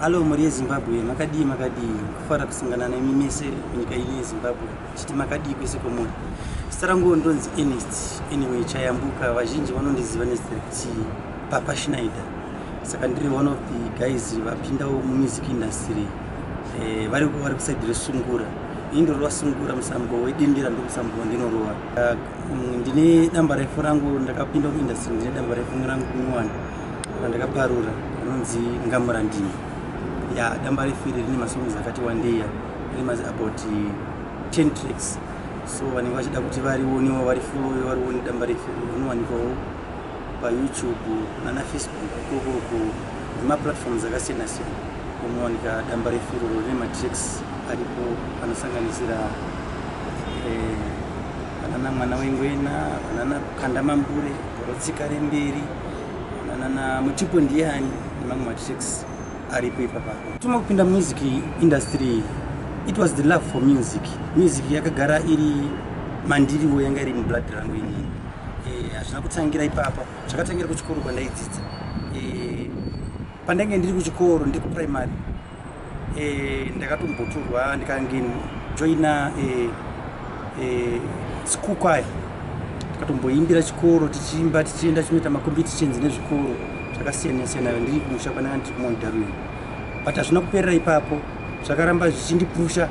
Hallo mhuri yeZimbabwe, makadii makadii? Kufara kusangana nemi mese munyika ino yeZimbabwe. Chiti makadii kwese kwamuri. Zita rangu ndonzi Ernest. Anyway, Chayambuka, vazhinji vanondiziva nezita rekuti Papa Schneider. Saka ndiri one of the guys vapindawo mumusic industry. Vari kuside resungura. Ini ndorova sungura, musambo wedendera ndo musambo wandinorova. Ndine damba refu rangu, ndakapinda muindustry ndine damba refu rangu nyowani randakaparura rinonzi Ngamurandini. Ya, damba refu iri rine masongs akati wandeya, rine mazi about 10 tracks. So vanenge vachida kuti varionewo, varifollowe, varione damba refu iri, rinowanikwawo paYouTube nana Facebook ikokoko nemaplatforms akasiyana siyana unowanika damba refu iroro. Rine matracks aripo anosanganisira vanana Mwana Wengwena, vanana Kanda Mambure, Bhorotsika Remberi, vanana Mutipo Ndiani nemamwe matracks aripo ipapa. Tuma kupinda music industry, it was the love for music. Music yakagara iri mandiriwo, yanga iri mublood rangu inini. Hazvina kutangira ipapa, zvakatangira kuchikoro kwandaidzidza. Pandainge ndiri kuchikoro, ndiri kuprimary, ndakatombotorwa ndikange joina school choir. Tikatomboimbira chikoro, tichiimba, tichienda chinoita macompetitions nezvikoro zvakasiyana siyana ndiri kumusha kwandanga ndiri kuMount Darwin. But hazvina kuperera ipapo, zvakaramba zvichindipusha.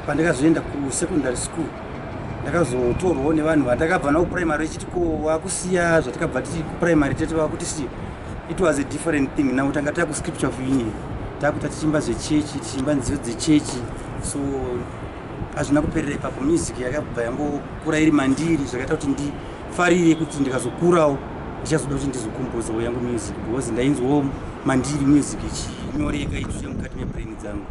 Pandakazoenda kusecondary school, ndakazotorwawo nevanhu vandakabva navo kuprimary vachiti, "Ko wakusiya zvatakabva tiri kuprimary tete, vakutisiya?" It was a different thing now. Tanga takuscripture of union, takuita tichiimba zvechechi, tichiimba nziyo dzechechi. So hazvina kuperera ipapo, music yakabva yangokura iri mandiri, zvakaita kuti ndifarire kuti ndikazokurawo ndichazoda kuti ndizokombozawo yangu music, because ndainzwawo mandiri music ichinyoreka, ichiuya mukati mebrain dzangu.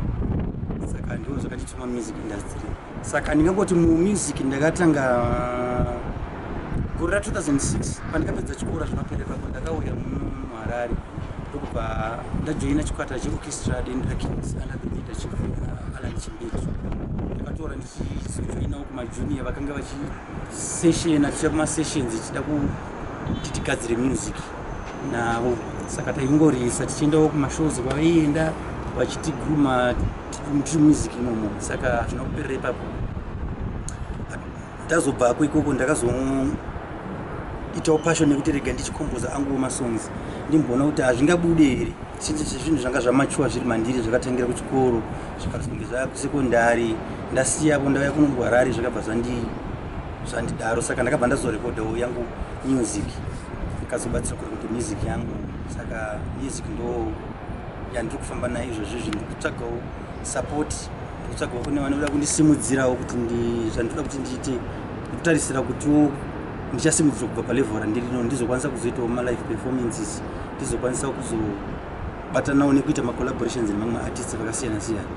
Saka ndizvo zvakandituma music industry. Saka ndingangoti mumusic ndakatanga gore ra2006 pandakapedza chikoro. Zvinoperera ipapo, ndakauya muno muHarare, ndokubva ndajoina chikwata cheorchestra Dendera Kings under the leadership of Alan Chimbetu. Ndakatora ndichizojoinawo kumajunior vakanga vachisessiona, tichiya kumasessions tichida kuti tigadzire music navo. Saka taingorisa, tichiendawo kumashows kwavaienda, vachitigrooma tiri music imomo. Saka hazvina kuperera ipapo. Ndazobvako ikoko, ndakazoitawo passion yekuti rega ndichikomboza anguwo masongs, ndimboona kuti hazvingabude here, since zvinhu zvanga zvamachuwa zviri mandiri, zvakatangira kuchikoro, zvikazonge zvaya kusekondari. Ndasiyapo, ndauya kuno kuHarare, zvakabva zvandidaro. Saka ndakabva ndazorekodhawo yangu music, ndikazobatsira kurekodha music yangu. Saka music ndo yandiri kufamba nayo izvozvizvi. Ndiri kutsvagawo support, ndiri kutsvagawo kune vanoda kundisimudzirawo kuti zvandinoda kuti ndiite. Ndikutarisira kutiwo ndichasimudzirwa kubva palevel randiri no, ndizokwanisa kuzoitawo malive performances, ndizokwanisa kuzobatanawo nekuita macollaborations nemamwe artists vakasiyana siyana.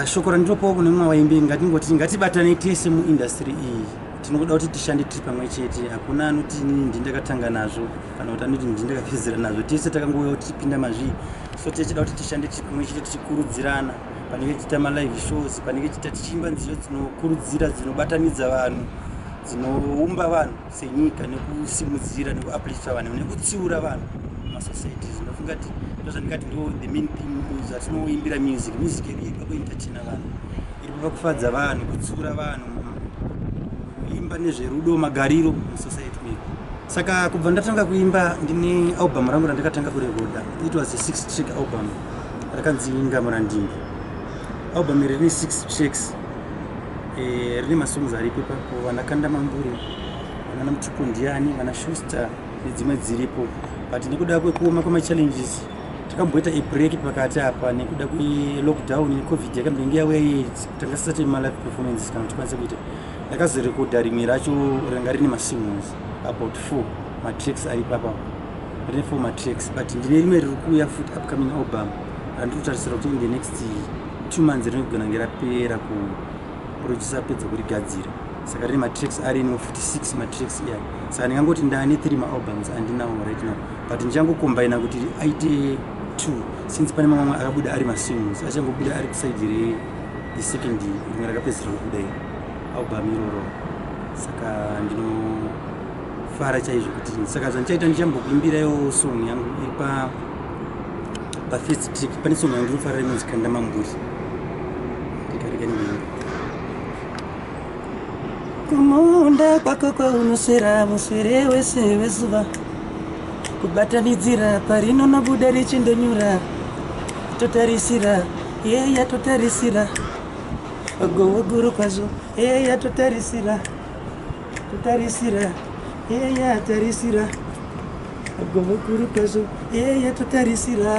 Shoko randinopawo kune mumwe vaimbi, ngatingoti ngatibatanei tese muindustry iyi. Tinoda kuti tishande tiri pamwe chete. Hakuna anoti inini ndindakatanga nazvo kana kuti anoti ndindakapedzera nazvo. Tese takangouya kuti tipinda mazvii. So tichida kuti tishande tiri pamwe chete, tichikurudzirana panenge tichiita malive shows, panenge tichiita, tichiimba nziyo dzinokurudzira, dzinobatanidza vanhu, dzinoumba vanhu senyika, nekusimudzira, nekuuplifta vanhu, nekutsiura vanhu mumasocieties. Ndofunga kuti ndozvandingati ndo the main thing zvatinoimbira music. Music yedu iri pakuentertaina vanhu, iri pakufadza vanhu, kutsiura vanhu, kuimba nezverudo, magariro musociety medu. Saka kubva ndatanga kuimba, ndine album rangu randakatanga kurekodha. It was a six track album rakanzi Ngamurandimbi. Album iri rine six tracks, rine masongs aripo ipapo, vana Kanda Mambure, vanana Mutupo Ndiani, vana Shuster nedzimwe dziripo. But nekuda kwekuoma kwemachallenges, takamboita abreak pakati apa nekuda kwelockdown neCovid yakambenge yauya, tanga tisati malive performances kana tikwanisa kuita. Ndakazorekodha rimwe racho ranga rine masingles about four matracks ari ipapa, rine four matracks. But ndine rimwe riri kuuya futi, upcoming album randiri kutarisira kuti in the next 2 months rinogona kunge rapera kuproducer apedza kurigadzira. Saka rine matracks arimo futi, six matracks iya. Saka ndingangoti ndane three maalbums andinawo right now, but ndichangokombaina kuti aite two, since pane mamwe akabuda ari masingles, achangobuda ari kuside re the second rimwe rakapedzisira kubuda iri album iroro. Saka ndinofara chaizvo kuti, saka zvandichaita, ndichambokuimbirayo song yangu iri pa Pafirst trip pane song yandinofarira inonzi Kanda Mamburi. Ndikarega ndimbe. Kumunda kwako kwaunoswera muswere wese wezuva, kubatanidzira parinonobuda richindonyura, totarisira yeya, totarisira gowo guru kwazvo yeya, totarisira, totarisira yeya, tarisira gowo guru kwazvo yeya, totarisira.